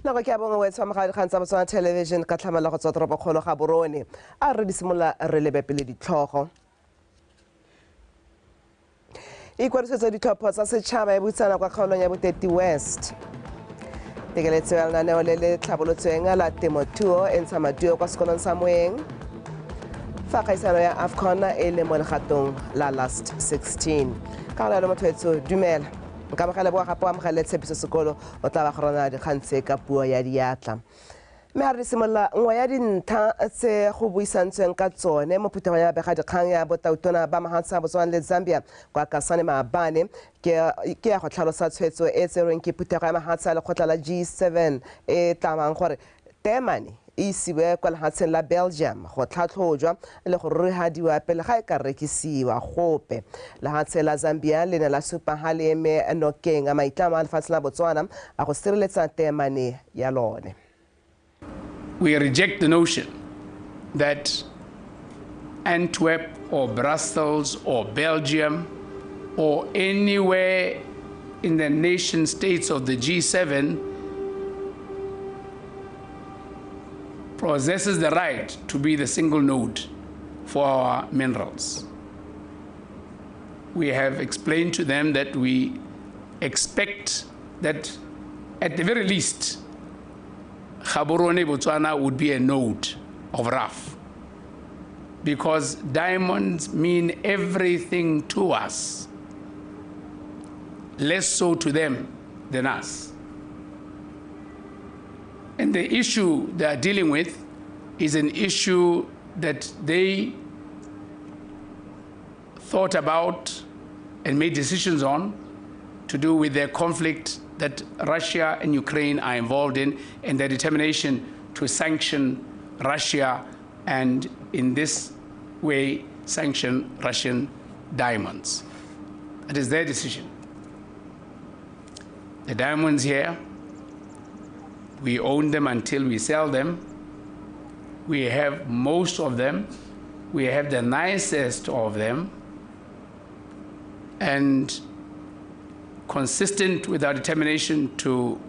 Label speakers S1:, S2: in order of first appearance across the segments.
S1: Nako ke ya bongwe wetsho wa dikgang tsa Botswana Television ka tlhamela go tswa toropokgolo ga Borone. A re di simolola re lebe pele ditlhogo. Ikwadisetso ditlhopho tsa setšhaba e butsana kwa kgaolong ya Boteti West. Tekeletso ya lenaneo le le tlhabolotsweng la temothuo e ntsha maduo kwa sekolong sa Moeng. Fa kgaisano ya AFCON e le mo legatong la last 16. Ka go le motho etso dumela. Nka mogele boa gape o amogele tshepiso sekolo o tla ba go rona dikgang tse ka puo ya diatla. Mme a re simolola nngwe ya dintlha tse go buisantsweng ka tsone mo phuthegong ya begadikgang ya botautona ba mahatshe a Botswana le Zambia kwa Kasane maabane ke ya go tlhalosa tshwetso e tserweng ke phuthego ya mahatshe a lekgotla la G7 e tlamang gore teemane e isiwe kwa lehatsheng la Belgium go tlhatlhojwa le go rurihadiwa pele ga e ka rekisiwa gope. Lehatshe la Zambia le ne la supa ha le eme nokeng a maitlamo a lefatshe la Botswana a go sireletsa teemane ya lone.
S2: We reject the notion that Antwerp or Brussels or Belgium or anywhere in the nation states of the G7 possesses the right to be the single node for our minerals. We have explained to them that we expect that at the very least, Gaborone, Botswana would be a node of rough, because diamonds mean everything to us, less so to them than us. And the issue they are dealing with is an issue that they thought about and made decisions on to do with their conflict that Russia and Ukraine are involved in, and their determination to sanction Russia and in this way sanction Russian diamonds. That is their decision. The diamonds here, we own them until we sell them. We have most of them. We have the nicest of them. And consistent with our determination to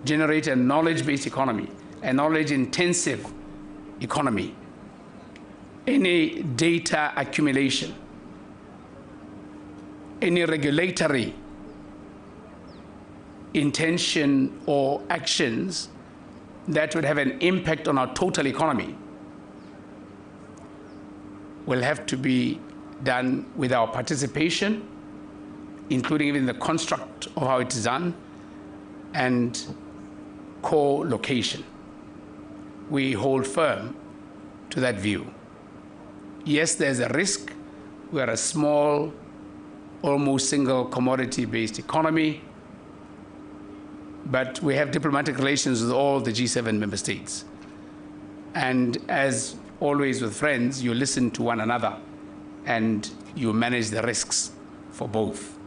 S2: generate a knowledge-based economy, a knowledge-intensive economy, any data accumulation, any regulatory intention or actions that would have an impact on our total economy will have to be done with our participation, including even the construct of how it is done, and co-location. We hold firm to that view. Yes, there's a risk. We are a small, almost single commodity-based economy, but we have diplomatic relations with all the G7 member states. And as always with friends, you listen to one another and you manage the risks for both.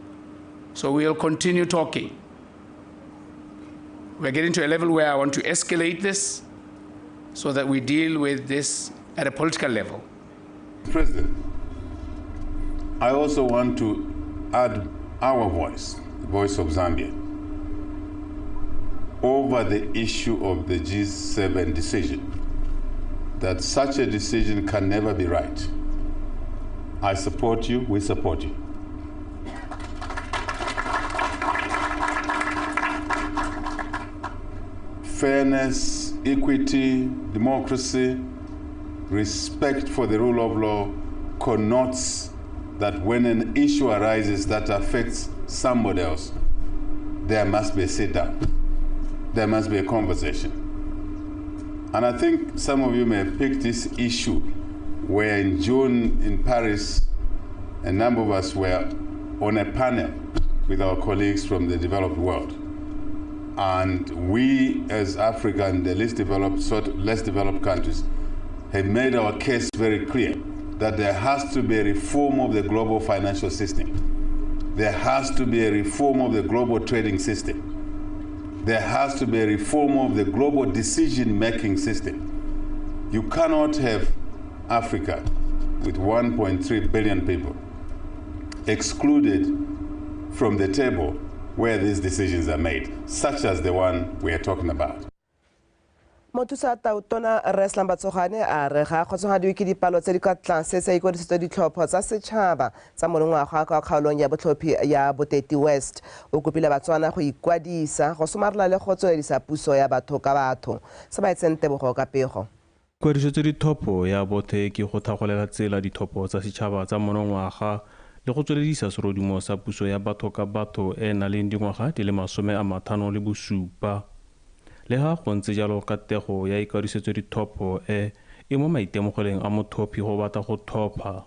S2: So we'll continue talking. We're getting to a level where I want to escalate this so that we deal with this at a political level.
S3: President, I also want to add our voice, the voice of Zambia, over the issue of the G7 decision, that such a decision can never be right. I support you, we support you. Fairness, equity, democracy, respect for the rule of law connotes that when an issue arises that affects somebody else, there must be a sit-down. There must be a conversation. And I think some of you may have picked this issue where in June in Paris, a number of us were on a panel with our colleagues from the developed world. And we, as Africa and the least developed, less developed countries, have made our case very clear that there has to be a reform of the global financial system. There has to be a reform of the global trading system. There has to be a reform of the global decision-making system. You cannot have Africa, with 1.3 billion people, excluded from the table where these decisions are made, such as the one we are talking about.
S1: Mothusa Tautona Rre Slumber Tsogwane a re ga a kgotsofadiwe ke dipalo tse di kwa tlase tsa ikwadisetso ditlhopho tsa setšhaba tsa monongwaga kwa kgaolong ya botlhophi ya Boteti West. O kopile Batswana go ikwadisa go somarela le go tsweledisa puso ya batho ka batho. Se ba etseng tebogo ka pego.
S4: Ikwadisetso ditlhopho ya bothe ke go thagolela tsela ditlhopho tsa setšhaba tsa monongwaga le go tsweledisa serodumo sa puso ya batho ka batho e nang le dingwaga di le 57. Le ha go ntse jalo katego ya ikwadisetso ditlhopho e e mo maitemogeleng a mothophi go batla go thopha.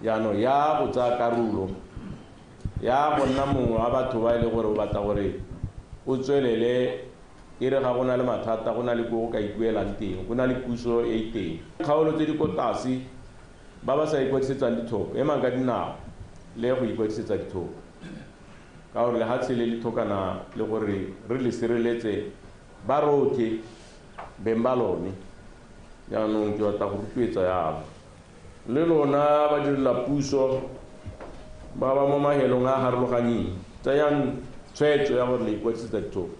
S5: Jaanong ya go tsaya karolo ya go nna mongwe wa batho ba e le gore o batla gore o tswelele e re ga go na le mathata go na le ko go ka ikuelang teng, go na le puso e e teng. Kgaolo tse di ko tlase ba ba sa ikwadisetsang ditlhopho emang ka dinao le go ikwadisetsa ditlhopho ka gore lehatshe le le tlhokana le gore re le sireletse ba rotlhe beng ba lone. Jaanong ke batla go rotloetsa yalo le lona ba direla puso ba ba mo mahelong a harologanyeng, tsayang tshwetso ya gore le ikwadisetsa ditlhopho.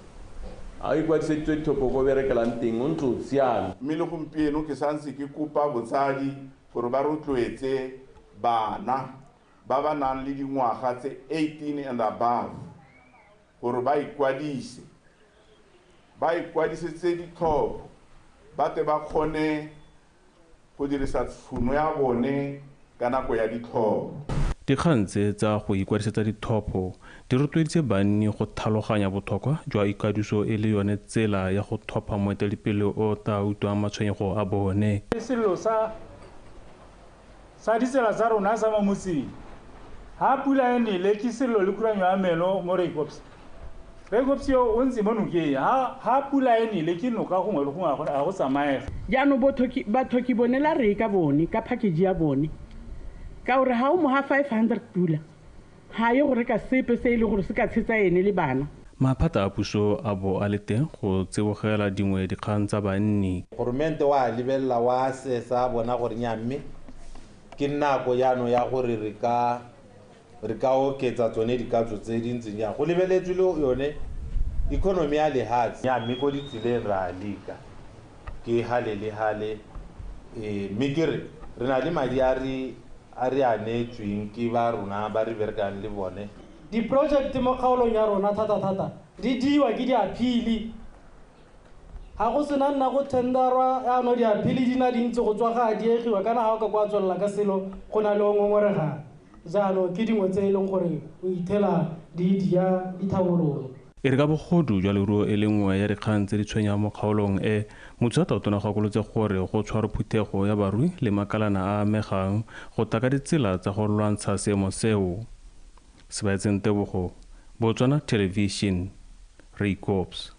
S5: A ikwadiseditswe ditlhopho ko berekelang teng o ntse o siame.
S6: Mme le gompieno ke santse ke kopa botsadi gore ba rotloetse bana ba ba nang le dingwaga tse 18 and above gore ba ikwadise. Ba ikwadisetse ditlhopho ba tle ba kgone go dirisa tšhono ya bone ka nako ya ditlhopho.
S4: Dikgang tse tsa go ikwadisetsa ditlhopho di rotloeditse banni go tlhaloganya botlhokwa jwa ikwadiso e le yone tsela ya go thopha moeteledipele o tla utlwang matshwenyego a bone.
S7: Sello sa ditsela tsa rona sa mo motseng ha pula e nele ke sello le khuranyo ya meno mo Raikops. Raikops yo o ntse mo nokeng ha pula e nele ke noka gongwe le gongwe a go tsamaega.
S8: Jaanong bathoki bone la re ka bone ka package ya bone ka gore ha o mo ha 500 pula ha ye go reka sepe se e le gore se ka tshetsa ene le bana.
S4: Maphata a puso a bo a le teng go tsibogela dingwe dikgang tsa banni.
S9: Goromente wa lebelela wa sesa bona gore nya mme ke nako jaanong ya gore re ka oketsa tsone dikatso tse di ntseng jang go lebeletswe le yone economy ya lehatshe. Ya mme ko ditseleng ra leka ke hale le hale mme ke re re na le madi a re a neetsweng ke ba rona ba re berekang le bone.
S10: Di-project mo kgaolong ya rona thata-thata di diwa ke di-appeal. Ga go sena nna go tenderwa yaanong di-appeal di na dintsi go tswa ga a diegiwa kana ga o ka kwa tswelela ka selo go na le o ngongoregang. Jaanong ke dingwe tse e leng gore o ithela di dia dithabololo.
S4: E re ka bogodu jwa leruo e le nngwe ya dikgang tse di tshwenyang mo kgaolong e, mothusa tautona gakolotse gore go tshwarwe phuthego ya barui le makalana a amegang go tla ka ditsela tsa go lwantsha seemo seo. Sebaetseng Tebogo, Botswana Television, Raikops.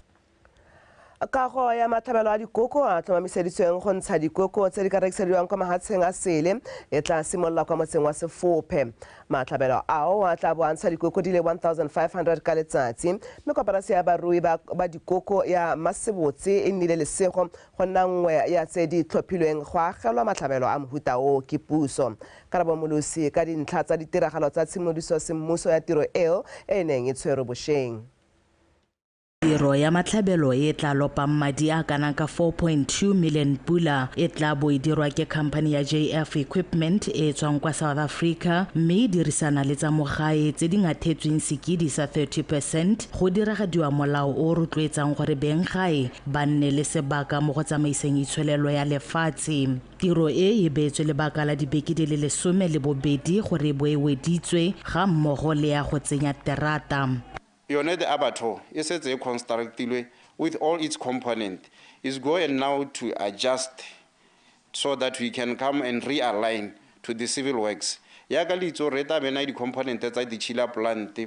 S1: Kago ya matlhabelo a dikoko a tlhomamiseditsweng go ntsha dikoko tse di ka rekisediwang kwa mahatsheng a sele e tla simolola kwa motseng wa Sefophe. Matlhabelo ao a tla bo a ntsha dikoko di le 1500 ka letsatsi mme koporasi ya barui ba dikoko ya Masebotse e nnile lesego go nna nngwe ya tse di tlhophilweng go agelwa matlhabelo a mohuta oo ke puso. Karabo Molosi ka dintlha tsa ditiragalo tsa tshimodiso semmuso ya tiro eo e neng e tshwerwe bošeng.
S11: Tiro ya matlhabelo e tla lopang madi a kana ka 4.2 million pula e tla bo e dirwa ke company ya JF Equipment e tswang kwa South Africa mme e dirisana le tsa mogae tse di ngathetsweng sekidi sa 30% go diragadiwa molao o rotloetsang gore beng gae ba nne le sebaka mo go tsamaiseng itsholelo ya lefatshe. Tiro e e beetswe lebaka la dibeke di le 12 gore e bo e weditswe ga mmogo le ya go tsenya terata.
S12: Yone the abattoir e setse e constructilwe with all its component is going now to adjust so that we can come and realign to the civil works. Yaka litso re tla bena di-component tsa di-chiller plant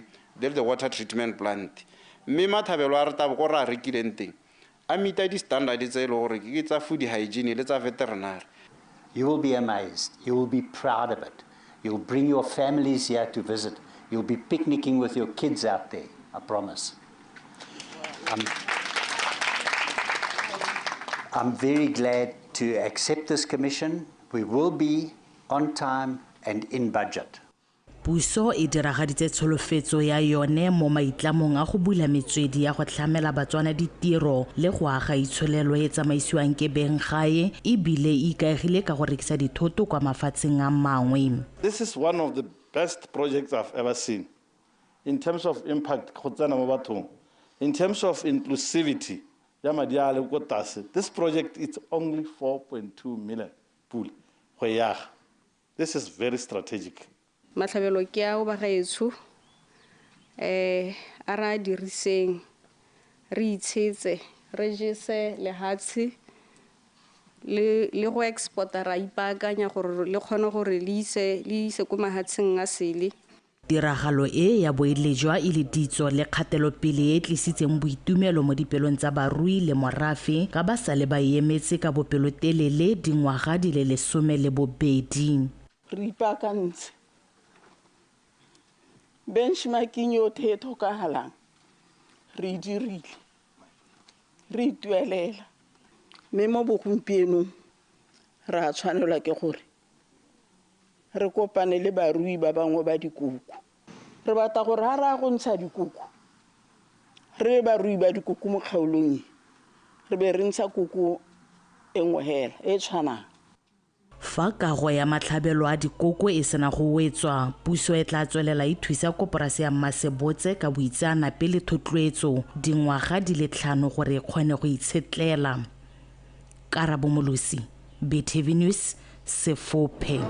S12: le the water treatment plant. Mme mathabelo a re tla go re a rekileng teng a meeta di-standard tse e le gore ke tsa food hygiene le tsa veterinary.
S13: You will be amazed. You will be proud of it. You'll bring your families here to visit. You'll be picnicking with your kids out there. I promise. I'm very glad to accept this commission. We will be on time and in budget.
S11: Puso e diragaditse tsholofetso ya yone mo maitlamong a go bula metswedi ya go tlhamela Batswana ditiro le go aga itsholelo e tsamaisiwang ke benggae ebile e ikaegile ka go rekisa dithoto kwa mafatsheng a mangwe.
S14: This is one of the best projects I've ever seen in terms of impact go tsena mo bathong, in terms of inclusivity ya madi a le ko tlase. This project is only 4.2 million pula go e aga. This is very strategic.
S15: Matlhabelo ke ao bagaetsho, a ra diriseng, re itshetse, re jese lehatshe le go exporta, ra ipaakanya gore le kgone gore le ise ko mahatsheng a sele.
S11: Tiragalo e ya boelejwa e le ditso le kgatelopele e tlisitseng boitumelo mo dipelong tsa barui le morafe ka ba sale ba emetse ka bopelotelele dingwaga di le 12.
S16: Re ipaakantse benchmarking yotlhe e tlhokagalang, re e dirile, re ituelela, mme mo bogompienong re a tshwanelwa ke gore re kopane le barui ba bangwe ba dikoko. Re batla gore ha re a go ntsha dikoko, re le barui ba dikoko mo kgaolong e, re be re ntsha koko e nngwe hela e tshwanang.
S11: Fa kago ya matlhabelo a dikoko e sena go wetswa, puso e tla tswelela e thusa koporasi ya Mmasebotse ka boitseanape le thotloetso dingwaga di le 5 gore e kgone go itshetlela. Karabo Molosi, BTV News, Sefophe.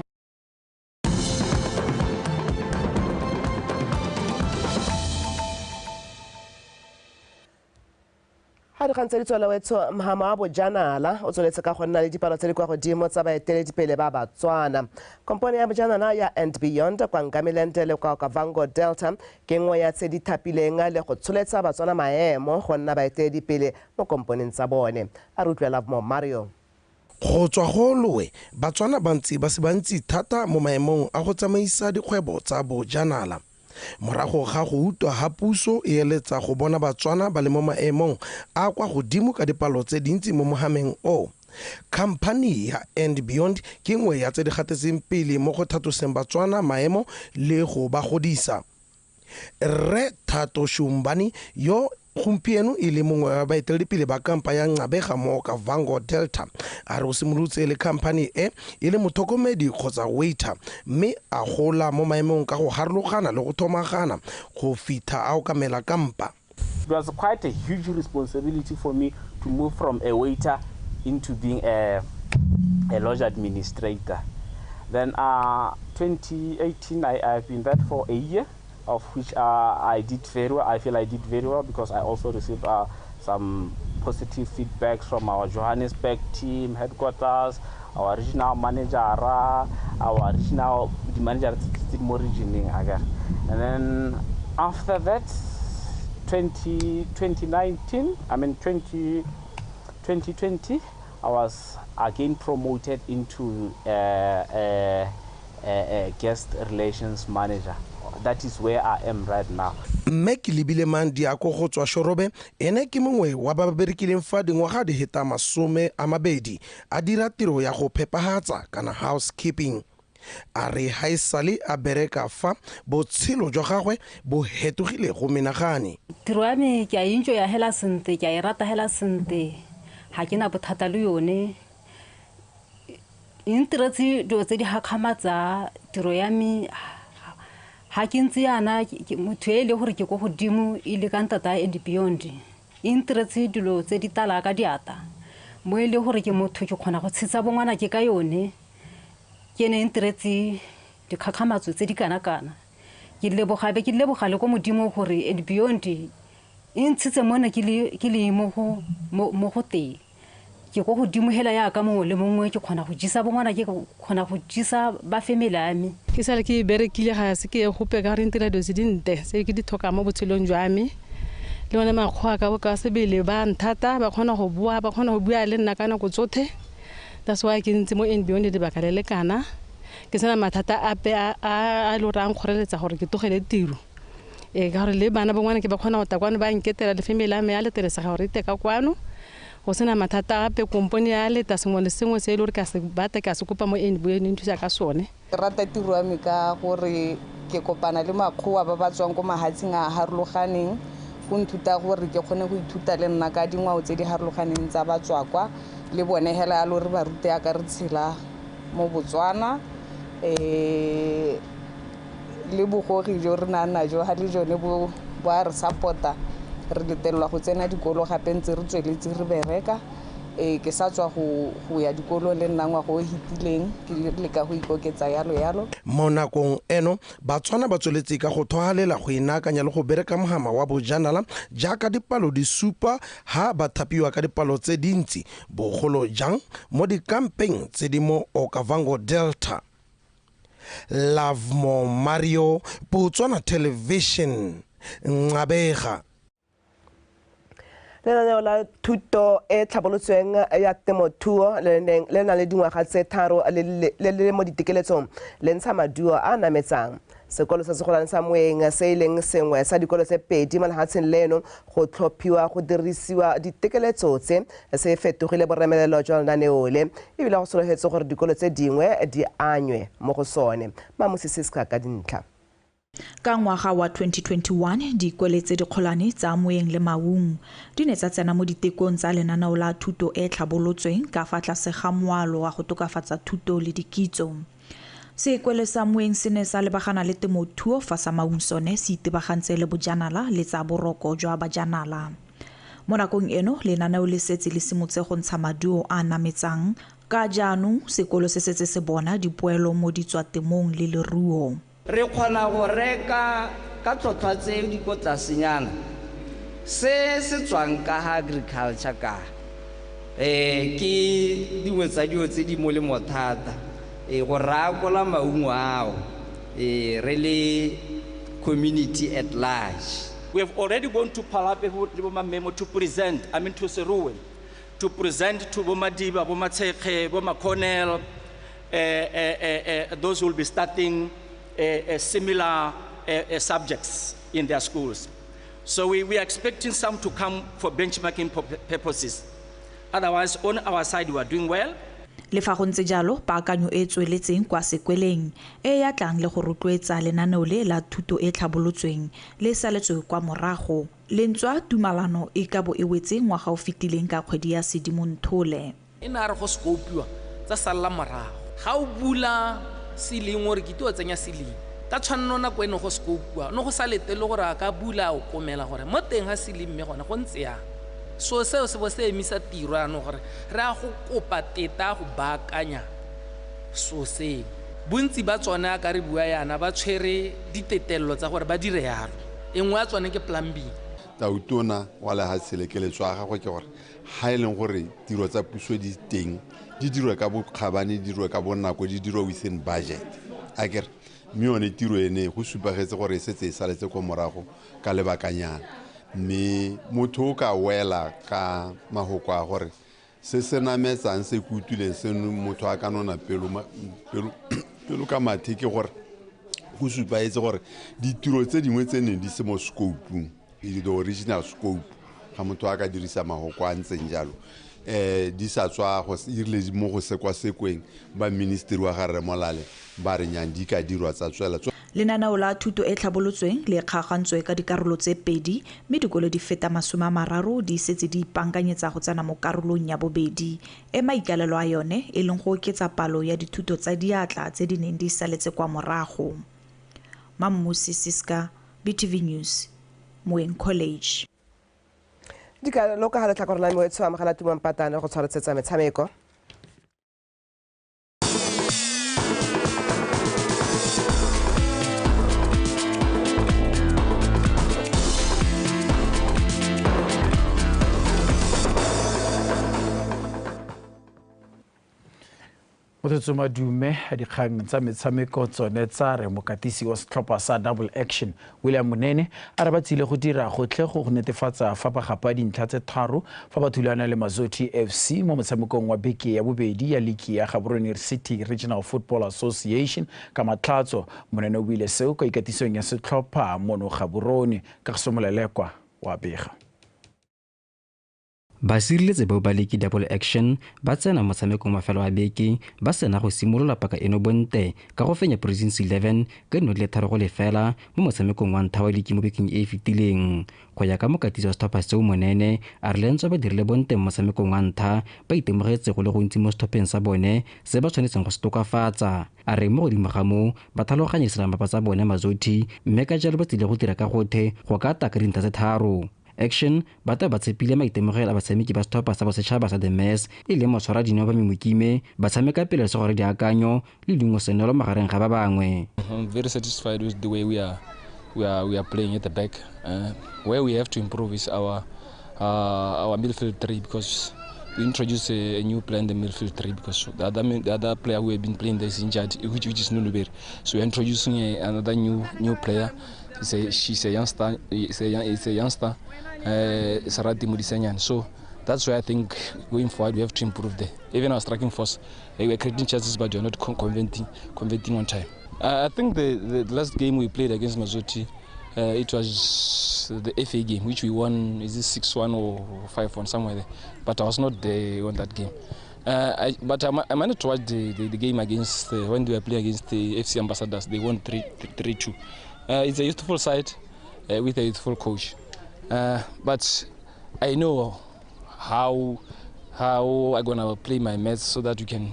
S1: Ha dikgang tse di tswela wetsho, mhama wa bojanala o tsweletse ka go nna le dipalo tse di kwa godimo tsa baeteledipele ba Batswana. Kompone ya bojanala ya And Beyond kwa Ngamiland le kwa Okavango Delta ke nngwe ya tse di thapileng le go tsholetsa Batswana maemo go nna baeteledipele mo komponeng tsa bone. A re utlwela mo Mario.
S17: Go tswa go lowe, Batswana bantsi ba se bantsi thata mo maemong a go tsamaisa dikgwebo tsa bojanala. Morago ga go utlwa ha puso e eletsa go bona Batswana ba le mo maemong a kwa godimo ka dipalo tse dintsi mo mohameng o. Khamphani ya And Beyond ke nngwe ya tse di gatetseng pele mo go thatoseng Batswana maemo le go ba godisa. Rre Thato Shumbani yo gompieno e le mongwe wa baeteledipele ba kampa ya Nqabega mo Okavango Delta a re o simolotse le khamphani e e le motlhokomedi kgotsa waiter, mme a gola mo maemong ka go harologana le go thomagana go fitlha a okamela kampa.
S18: It was quite a huge responsibility for me to move from a waiter into being a lodge administrator. Then 2018, I've been there for a year, of which I did very well. I feel I did very well because I also received some positive feedback from our Johannesburg team headquarters, our regional manager, our regional manager more region again. And then after that, 2020, I was again promoted into a guest relations manager. That is where I am right now.
S17: Mme ke lebile mang diako go tswa Shorobe, ene ke mongwe wa ba ba berekileng fa dingwaga di heta 20 a dira tiro ya go phepahatsa kana housekeeping. A re ha e sale a bereka fa botshelo jwa gagwe bo hetogile go menagane.
S19: Tiro ya me ke a enjoya hela sentle, ke a e rata hela sentle, ha ke na bothata le yone. E ntiretse dilo tse di hakgamatsa tiro ya me. Ha ke ntse yana motho e le gore ke ko godimo e le ka ntata And Beyond e ntiretse dilo tse di tala ka diata mo e le gore ke motho ke kgona go tshetsa bongwana ke ka yone. Ke ne ntiretse dikgakgamatso tse di kana-kana. Ke leboga be ke leboga le ko modimo gore And Beyond e ntshitse mona ke le mo go teng. Ke ko godimo hela yaka mongwe le mongwe ke kgona go jisa bongwana, ke kgona go jisa ba family ya me.
S20: Ke sale ke berekile ga se ke gope ka gore ntira dilo tse dinte tse ke di tlhokang mo botshelong jwa me. Le one makgowa ka ka sebele ba nthata, ba kgona go bua, ba kgona go bua le nna ka nako tsotlhe. That's why ke ntse mo And Beyond lebaka le le kana. Ke sena mathata ape a le gore a nkgoreletsa gore ke tlogele tiro. Ka gore le bana bongwana ke ba kgona go tla kwano ba nketela le family ya me ya letelesega gore e te ka kwano. Go sena mathata ape, kompone ya leta sengwe le sengwe se e le gore ka se batla ka se kopa mo And Beyond e nthusa ka sone.
S21: Ke rata tiro ya me ka gore Ke kopana le makgowa ba ba tswang ko mahatsheng a harologaneng go nthuta gore ke kgone go ithuta le nna ka dingwao tse di harologaneng tsa batswakwa le bone hela yalo re ba rute ka re tshela mo Botswana le bogogi jo re nang najo ga le jone bo a re support-a re letelelwa go tsena dikolo gape ntse re tsweletse re bereka. Ke sa tswa go ya dikolong le nna ngwaga o hitileng ke leka go ikoketsa yalo yalo.
S17: Mo nakong eno Batswana ba tsweletse ka go thohalela go inaakanya le go bereka mohama wa bojanala jaaka dipalo di supa ha ba thapiwa ka dipalo tse dintsi bogolo jang mo dikampeng tse di mo Okavango Delta. Lovemore Mario, Botswana Television, Nqabega.
S1: Lenaneo la thuto e tlhabolotsweng ya temothuo le nang le dingwaga tse 3 le le mo ditekeletsong le ntsha maduo a nametsang. Sekolo se segolwane sa Moeng se e leng sengwe sa dikolo tse 2 mo lefatsheng leno go tlhophiwa go dirisiwa ditekeletso tse se fetogile boremelelo jwa lenaneo le ebile go sologetse gore dikolo tse dingwe di anywe mo go sone. Mamusi Siska ka dintlha.
S22: Ka ngwaga wa 2021 dikole tse dikgolwane tsa Moeng le Maung di ne tsa tsena mo ditekong tsa lenaneo la thuto e tlhabolotsweng ka fa tlase ga moalo wa go tokafatsa thuto le dikitso. Sekole sa Moeng se ne sa lebagana le temothuo fa sa Maung sone se itebagantse le bojanala le tsa boroko jwa bajanala. Mo nakong eno lenaneo le setse le simotse go ntsha maduo a nametsang ka jaanong sekolo se setse se bona dipoelo mo ditswatemong le leruo.
S23: Re kgona go reka ka tlhotlhwa tse di ko tlasenyana se se tswang ka ga agriculture ka ke dingwe tsa dilo tse di molemo thata go rakola maungo ao re le community at large.
S24: We have already gone to Palapye le bo Mamemo to present, I mean to Seruwe, to present to bo Madiba, bo Matshekge, bo Maconel, those who will be starting similar subjects in their schools. So we are expecting some to come for benchmarking purposes. Otherwise, on our side, we are doing well.
S22: Le fa go ntse jalo, paakanyo e tsweletseng kwa sekweleng e ya tlang le go rotloetsa lenaneo le la thuto e tlhabolotsweng le saletswe kwa morago. Le ntswa tumalano e ka bo e wetse ngwaga o fetileng ka kgwedi ya Sedimonthole.
S25: E ne a re go scopiwa tsa salla morago. Ga o bula ceiling gore ke tlo tsenya ceiling ka tshwanno nako eno go scopiwa no go sa letele gore a ka bula o komela gore mo teng ga ceiling mme gone go ntse yang. So seo se bo se emisa tiro ano gore re a go kopa teta go baakanya so seo. Bontsi ba tsone a ka re bua yana ba tshwere ditetello tsa gore ba dire yalo. E nngwe ya tsone ke plumbing.
S3: Tautona wa lehatshe le keletso ya gagwe ke gore ha e leng gore tiro tsa puso di teng di dirwe ka bokgabane, di dirwe ka bonako, di dirwe within budget. Akere mme yone tiro ene go supagetse gore e setse e saletse ko morago ka lebakanyana. Mme motho o ka wela ka mahoko a gore se se nametsang se ke utlwileng se motho a ka nona pelo ka mathe ke gore go supaetse gore ditiro tse dingwe tse neng di se mo scope-ung, the original scope, ga motho a ka dirisa mahoko a ntseng jalo di sa tswa go irile mo go sekwasekweng ba ministry wa ga Rre Molale ba re nyang di ka dirwa tsa tswela.
S22: Lenaneo la thuto e tlhabolotsweng le kgaogantswe ka dikarolo tse 2 mme dikolo di feta 30 di setse di ipaakanyetsa go tsena mo karolong ya bobedi e maikalelo a yone e leng go oketsa palo ya dithuto tsa diatla tse di neng di saletse kwa morago. Mammusi Siska, BTV News, Moeng College.
S1: Dikalo ka ga letlhakore la moetsho amogela Tumang Patane go tshwaretsetsa metshameko.
S26: Motho Madume dikgang tsa metshameko tsone tsa re mokatisi wa setlhopha sa Double Action William Monene a re ba tsile go dira gotlhe go netefatsa fa ba gapa dintlha tse 3 fa ba thulana le Mazoti FC mo motshamekong wa beke ya bobedi ya liki ya Gaborone City Regional Football Association ka Matlhatso. Monene o buile seo kwa ikatisong ya setlhopha mono Gaborone. Ka Somolelekwa wa bega.
S2: Basireletsi bao ba liki Double Action ba tsena motshamekong mafelo a beke ba sena go simolola paka eno bonte ka go fenya Prisons 11 ka 3-0 mo motshamekong wa ntlha wa liki mo bekeng e e fetileng. Go ya ka mokatisi wa setlhopha seo Monene a re le ntswa ba dirile bonte mo motshamekong wa ntlha ba itemogetse go le gontsi mo setlhopheng sa bone se ba tshwanetseng go se tokafatsa. A re mo godimo ga moo ba tlhaloganya selamapa tsa bone Mazothi mme ka jalo ba tsile go dira ka gothe go ka taka dintlha tse tharo. Action ba tla ba tshepile maitemogelo a batshameki ba setlhopha sa bosetšhaba sa The Mess e leng motshwaradino ba Mimokime ba tshameka pele le segore diakanyo le Lungo Senelo magareng ga ba bangwe.
S5: I'm very satisfied with the way we are playing at the back. Where we have to improve is our midfield three, because we introduced a new plan, the midfield three, because the other player who have been playing there is injured, which is Nuluberi. So we're introducing another new player. She's a youngster. It's a youngster, Sarati Mudisenyan. So that's why I think going forward we have to improve there. Even our striking force, we are creating chances, but we are not converting on time. I think the last game we played against Mazotti, it was the FA game, which we won. Is it 6-1 or 5-1, somewhere there? But I was not there on that game. But I managed to watch the game against when they were playing against the FC Ambassadors. They won 3-2. It's a youthful side with a youthful coach, but I know how I'm gonna play my maths so that you can,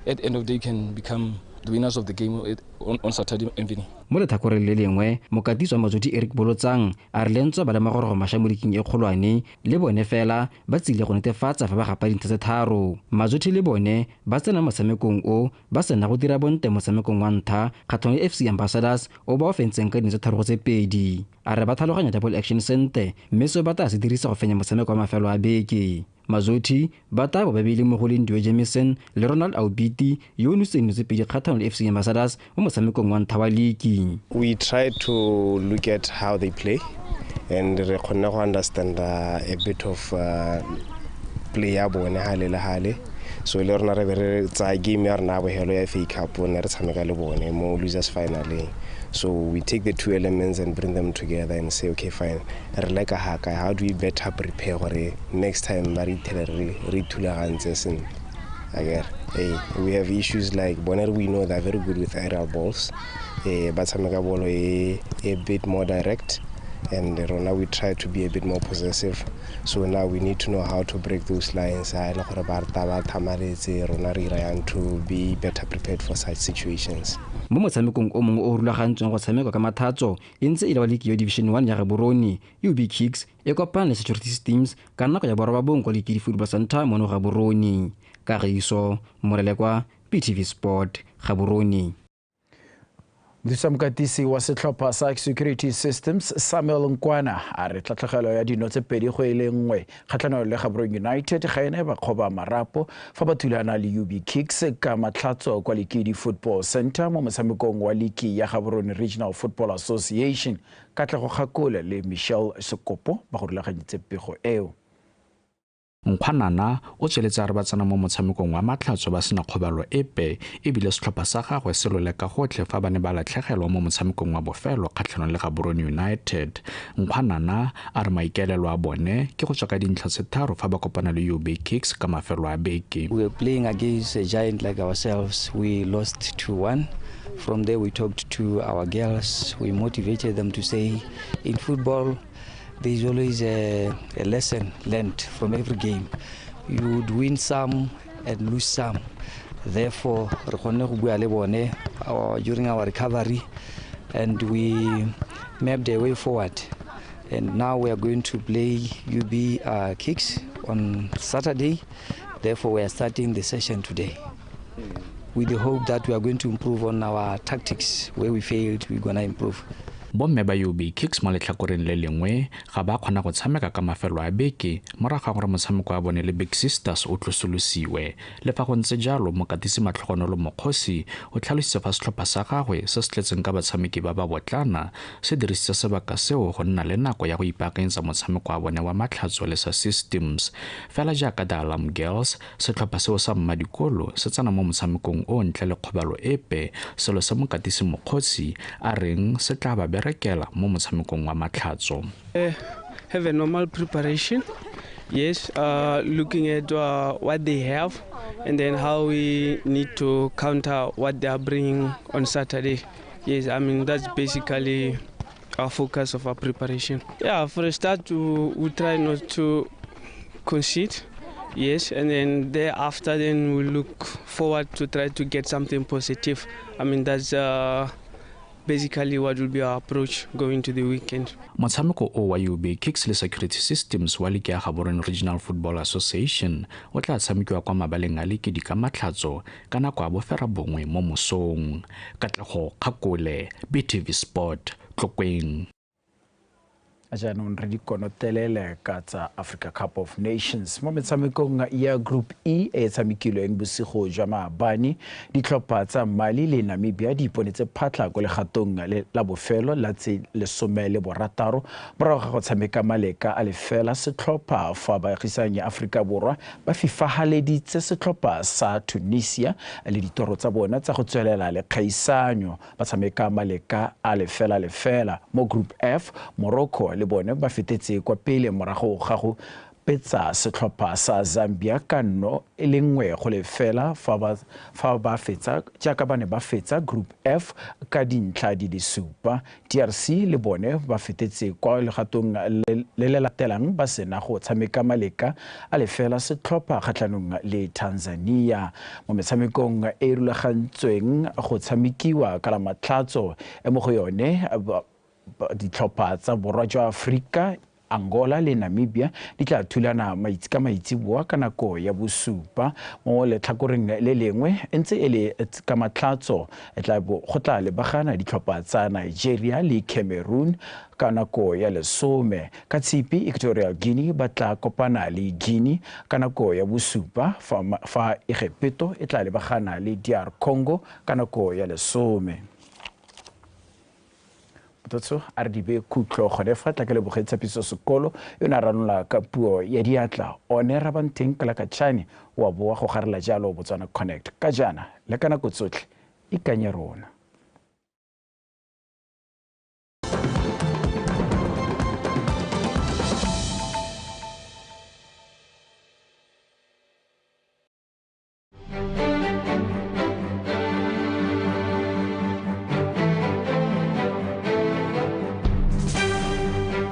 S5: at the end of the day, you can become the winners of the game on Saturday evening.
S2: Mo letlhakoreng le lengwe mokatisi wa Mazothi Eric Bolotsang a re le ntswa ba le magorogo mašwa mo liking e kgolwane le bone fela ba tsile go netefatsa fa ba gapa dintlha tse tharo. Mazothi le bone ba tsena motshamekong o ba sena go dira bonte motshamekong wa ntlha kgatlhanong le FC Ambassadors o ba o fentseng ka dintlha tse 3-2. A re ba tlhaloganya Double Action sente mme seo ba tla se dirisa go fenya motshameko wa mafelo a beke. Mazothi ba tla bo ba beile mo go leng Dio Jamison le Ronald Aubiti yo o nositseng tse 2 kgatlhanong le FC Ambassadors mo motshamekong wa ntlha wa liki.
S6: We try to look at how they play and re kgone go understand a bit of play ya bone hale le hale. So le rona re be re tsaya game ya rona bogelo ya FA Cup ne re tshameka le bone mo losers finally. So we take the two elements and bring them together and say, okay, fine, re leka haka, how do we better prepare gore next time ba re ithele re thulagantse sentle. Hey, we have issues like Bonner, we know they're very good with aerial balls, but tshameka bolo a bit more direct, and rona we try to be a bit more possessive. So now we need to know how to break those lines to be better prepared for such situations.
S2: Mo motshamekong o mongwe o rulagantsweng go tshamekwa ka mathatso e ntse e le wa liki ya Division 1 ya Gaborone, UB Kicks e kopana le Security Systems ka nako ya 9 kwa Lekidi Football Center mono Gaborone. Kagiso Morelekwa, PTV Sport, Gaborone.
S26: Mothusa mokatisi wa setlhopha sa Security Systems Samuel Nkwana a re tlhatlhagelo ya dino tse 2-1 kgatlhanong le Gaborone United ga ene ba kgoba marapo fa ba thulana le UB Kicks ka matlhatso kwa Lekidi Football Center mo motshamekong wa liki ya Gaborone Regional Football Association. Katlego Kgakole le Michelle Sekopo ba go rulaganyitse pego eo.
S7: Nkwanana o tsweletse a re ba tsena mo motshamekong wa matlhatso ba sena kgobalo epe ebile setlhopha sa gagwe se loleka gotlhe fa ba ne ba latlhegelwa mo motshamekong wa bofelo kgatlhanong le Gaborone United. Nkwanana a re maikaelelo a bone ke go tswa ka dintlha tse 3 fa ba kopana le UB Kicks ka mafelo a beke.
S8: We were playing against a giant like ourselves. We lost 2-1. From there we talked to our girls. We motivated them to say in football there is always a lesson learned from every game. You would win some and lose some. Therefore, during our recovery, and we mapped a way forward. And now we are going to play UB Kicks on Saturday. Therefore, we are starting the session today with the hope that we are going to improve on our tactics. Where we failed, we're going to improve.
S7: Bomme ba UB Kicks mo letlhakoreng le lengwe ga ba kgona go tshameka ka mafelo a beke morago ga gore motshameko wa bone le Big Sisters o tlosolosiwe. Le fa go ntse jalo, mokatisi Matlhogonolo Mokgosi o tlhalositse fa setlhopha sa gagwe se se tletseng ka batshameki ba ba botlana se dirisitse sebaka seo go nna le nako ya go ipaakanyetsa motshameko wa bone wa matlhatso le sa Systems. Fela jaaka The Alarm Girls, setlhopha seo sa mmadikolo se tsena mo motshamekong o ntle le kgobalo epe, selo se mokatisi Mokgosi a reng se tla ba berekela mo motshamekong wa matlhatso.
S9: Have a normal preparation.
S4: Yes, looking at what they have and then how we need to counter what they are bringing on Saturday. Yes, I mean, that's basically our focus of our preparation. Yeah, for a start, we try not to concede. Yes, and then thereafter, then we look forward to try to get something positive. I mean, that's basically what will be our approach going to the weekend.
S7: Motshameko o wa UB Kicks le Security Systems wa liki ya Gaborone Regional Football Association o tla tshamekiwa kwa mabaleng a liki ka Matlhatso ka nako ya 9:30 mo mosong. Katlego Kgakole, BTV Sport, Tlokweng.
S26: Jaanong re di konotelele ka tsa Africa Cup of Nations mo metshamekong ya Group E e tshamekilweng bosigo jwa maabane. Ditlhopha tsa Mali le Namibia di iponetse phatlha ko legatong la bofelo la tse 16 morago ga go tshameka maleka a lefela setlhopha, fa baagisani ya Aforika Borwa ba fifahaleditse setlhopha sa Tunisia le ditoro tsa bona tsa go tswelela le kgaisanyo, ba tshameka maleka a 0-0. Mo Group F, Morocco le bone ba fetetse kwa pele morago ga go petsa setlhopha sa Zambia ka 1-0 fa ba fetsa jaaka ba ne ba fetsa Group F ka dintlha di le 7. DRC le bone ba fetetse kwa legatong le le latelang ba sena go tshameka maleka a lefela setlhopha kgatlhanong le Tanzania. Mo metshamekong e rulagantsweng go tshamekiwa ka la Matlhatso e mo go yone ditlhopha tsa borwa jwa Aforika, Angola le Namibia di tla thulana ka maitseboa ka nako ya 7. Mo letlhakoreng le lengwe e ntse e le ka Matlhatso go tla lebagana ditlhopha tsa Nigeria le Cameroon ka nako ya 10. Ka Tshipi, Equatorial Guinea ba tla kopana le Guinea ka nako ya 7, fa Egepeto e tla lebagana le DR Congo ka nako ya 10. Mototso a re dibe khutlo gone fa tla ke leboge Tshepiso Sekolo yo ne a ranola ka puo ya diatla, one Rabanteng Kalakatšhane wa boa go garela jalo Botswana Connect ka jaana le ka nako tsotlhe ikanye rona.